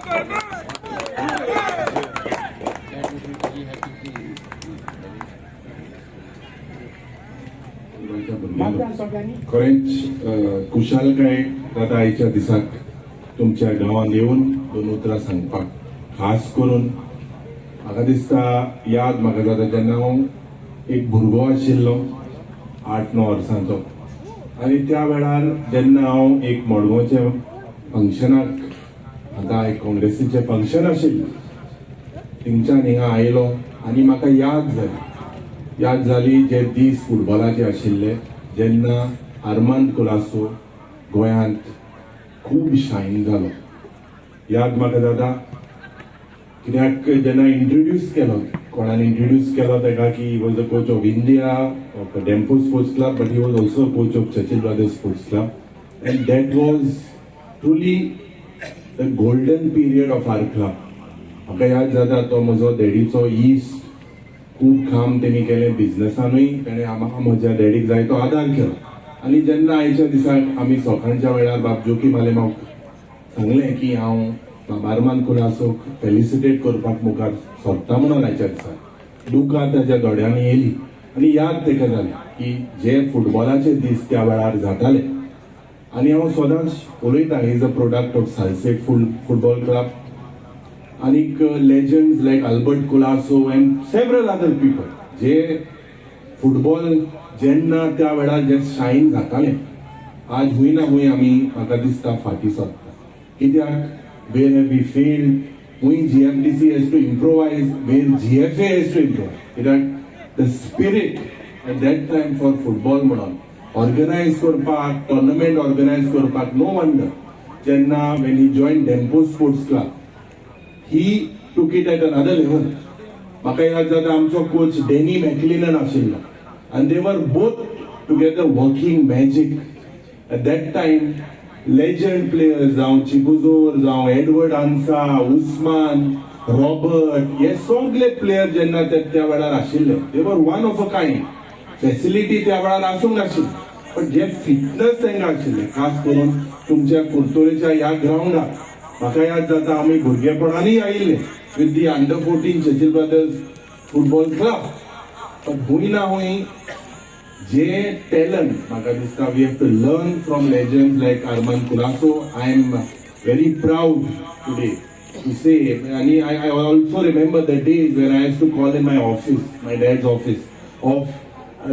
That would be very happy to. मतदान सगळ्यांनी. खरेंच खुशालकाय जाता आयच्या दिसाक तुमच्या गांवांत येवन दोन उतरां सांगपाक. खास करून म्हाका दिसता, याद म्हाका जाता जेन्ना हांव एक भुरगो आशिल्लो, 8-9 वर्सांचो, आनी त्या वेळार जेन्ना हांव एक मडगांवच्या फंक्शनाक, आतां एक काँग्रेसीचें फंक्शन आशिल्लें, थिंगच्यान हिंगा आयलो आनी म्हाका याद जाली जे दीस फुटबॉलाचे आशिल्ले, जेन्ना आर्मांद कुलासो गोंयांत खूब शायन जालो. याद म्हाका जाता, कित्याक जेन्ना इंट्रोड्यूस केलो, कोणान इंट्रोड्यूस केलो ताका की he was the coach of India, of Dempo Sports Club, but he was also coach of Churchill Brothers Sports Club, and that was truly the golden period of our club. म्हाका याद जाता, तो म्हजो डॅडीचो इश्ट. खूब काम तेणी केलें, बिझनसानूय तेणें म्हाका, म्हज्या डॅडीक जायतो आदार केलो. आनी जेन्ना आयच्या दिसाक आमी सकाळच्या वेळार बाब जोकीम आलेमांवक सांगलें की हांव बाब आर्मांद कुलासोक फेलिसिटेट करपाक मुखार सरता म्हणून, आयच्या दिसाक दुकां ताच्या दोळ्यांनी येयली आनी याद ताका जाली की जे फुटबॉलाचे दीस त्या वेळार जाताले. आनी हांव सदांच उलयतां, is a product of Salcete Football Club. आनीक legends like Albert Colaco and several other people, J football जेन्ना त्या वेळार जे शायन जाताले, आज हुंय ना हुंय आमी म्हाका दिसता फाटीं सरता. कित्याक where have we failed? हुंय GMDC has to improvise, where GFA has to improvise? कित्याक the spirit at that time for football म्हणून ऑर्गनायज करपाक, टोर्नामेंट ऑर्गनायज करपाक, नो वंडर जेन्ना when he join Dempo Sports Club, he took it at another level. म्हाका याद जाता, आमचो coach Danny मॅकलिनन आशिल्लो आनी they were both together working magic at that time. Legend players जावं चिबुजोर, जावं एडवर्ड आन्सा, उस्मान, रॉबर्ट, हे सगळे प्लेयर जेन्ना ते त्या वेळार आशिल्ले, they were one of a kind. Facility त्या वेळार आसूंक नाशिल्ली, पण जे फिटनस तांकां आशिल्ले, खास करून तुमच्या कुर्तोरेच्या ह्या ग्रावंडार, म्हाका याद जाता, आमी भुरगेपणानूय आयिल्ले with the under 14 Churchill Brothers Football Club. पण हुंय ना हुंय जे टॅलंट, म्हाका दिसता, we have to learn from legend like Armand Colaco. I am very proud today to say, आनी I also remember the days where I used to call in my office, my dad's office, of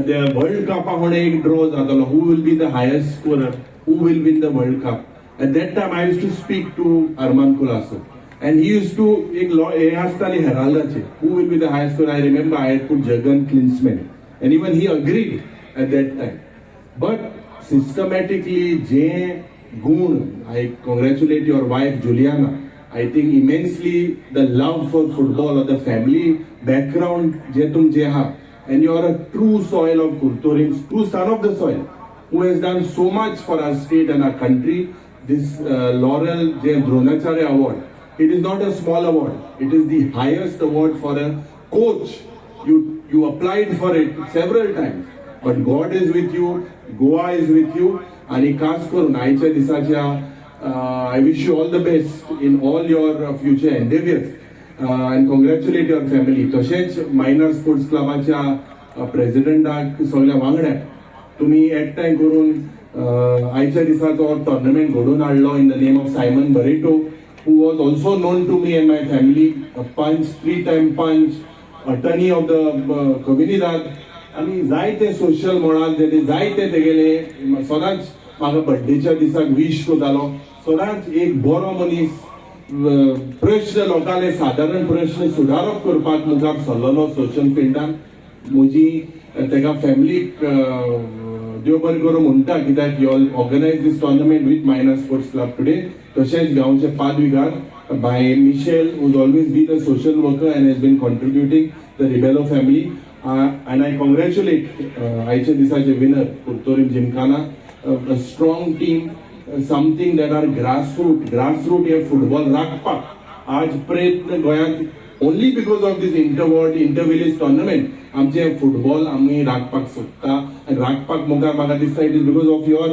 the World Cup म्हणून एक draw जातालो, who will be the highest scorer, who will win the World Cup. At that time I used to speak to Armand Colaco and he used to, एक हे आसताली हेराल्डाचे, who will be the highest scorer. I remember I had put Jurgen Klinsmann and even he agreed at that time. But systematically जे गुण, I congratulate your wife Juliana. I think immensely the love for football or the family background जे तुमचे आहा, and you are a true soil of Curtorim, true son of the soil who has done so much for our state and our country. This laurel J Dronacharya Award, it is not a small award. It is the highest award for a coach. You applied for it several times, but God is with you, Goa is with you. आणि खास करून आयच्या दिसाच्या, I wish you all the best in all your future endeavours and congratulate your family. तशेंच minor sports क्लबाच्या प्रेसिडेंटाक, सगळ्या वांगड्याक, तुमी एकठांय करून आयच्या दिसा तो टोर्नामेंट घडोवन हाडलो in the name of Simon Barreto, who was also known to me and my family, a panch, three time panch, attorney of the Comunidade, आनी जायते सोशल मळार तेणे जायते तेगेले, सदांच म्हाका बड्डेच्या दिसाक विश करतालो. सदांच एक बरो मनीस, प्रश्न लोकांले सादारण प्रश्न सुदारप करपाक मुखार सरलेलो सोशल फिल्डान. म्हजी तेका फॅमिलीक देव बरें करूं म्हणटा, कित्याक you all organize this tournament with Minor Sports Club today. तशेंच गांवचे पादविगार भाई Michel, who's always been a social worker and has been contributing, the Rebelo family, and I congratulate आयच्या दिसाचे winner Curtorim Gymkhana, a strong team, something that are grassroot. Grassroot hey football राखपाक आज प्रयत्न गोंयांत only because of this interward, inter village tournament आमचे football आमी राखपाक सोदता आनी राखपाक मुखार म्हाका दिसता it is because of your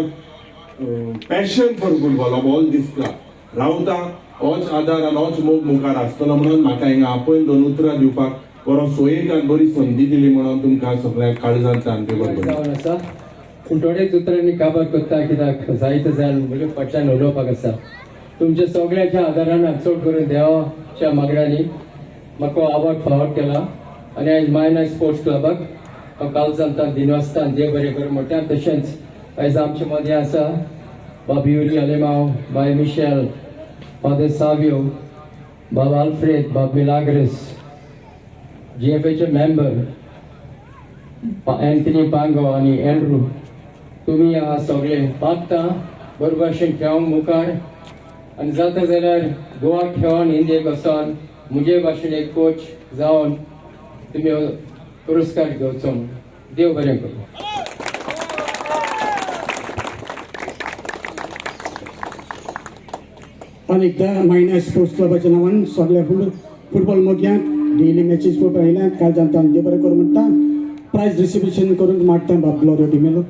passion for football of all this club. रावता. होच आदार आनी होच मोग मुखार आसतलो म्हणून म्हाका हिंगा आपोवन दोन उतरां दिवपाक बरो सोयीक आनी बरी संदी दिली म्हणून तुमकां सगळ्यांक काळजांत देव बरें करूं. जावन आसा, पूण थोडेच उतरांनी काबार करता, कित्याक जायते जाण म्हजे फाटल्यान उलोवपाक आसा. तुमच्या सगळ्यांच्या आदारान, चड करून देवाच्या मागण्यांनी म्हाका आवड फावट केला आनी आयज मायना स्पोर्ट्स क्लबाक हांव कालजांतान दिनवासतान, देव बरें करूं म्हणटा. तशेंच आयज आमचे मदें आसा बाब युरी अलेमाव, बाय मिशेल, फादर सावियो, बाब आल्फ्रेद, बाब मिलाग्रस, जीएफएचे मेंबर अँथनी पांगो आनी एंड्रू. तुमी हांगा सगळे पात्ता बरे भाशेन खेळोंक मुखार आनी जाता जाल्यार गोवा खेळोन इंडियेक वचोन म्हजे भाशेन एक कोच जावन तुमी हो पुरस्कार घेवचो म्हणून. देव बरें करूं. अनेकदा मायना स्पोर्ट्स क्लबाच्या नांवान सगळ्या फुटबॉल मोग्यांक, डेली मॅचीस पळोवपाक आयल्या, काल जाणता देव बरें करूं म्हणटा. प्रायज डिस्ट्रिब्युशन करूंक मागता बाब ग्लोरियो डिमेलो.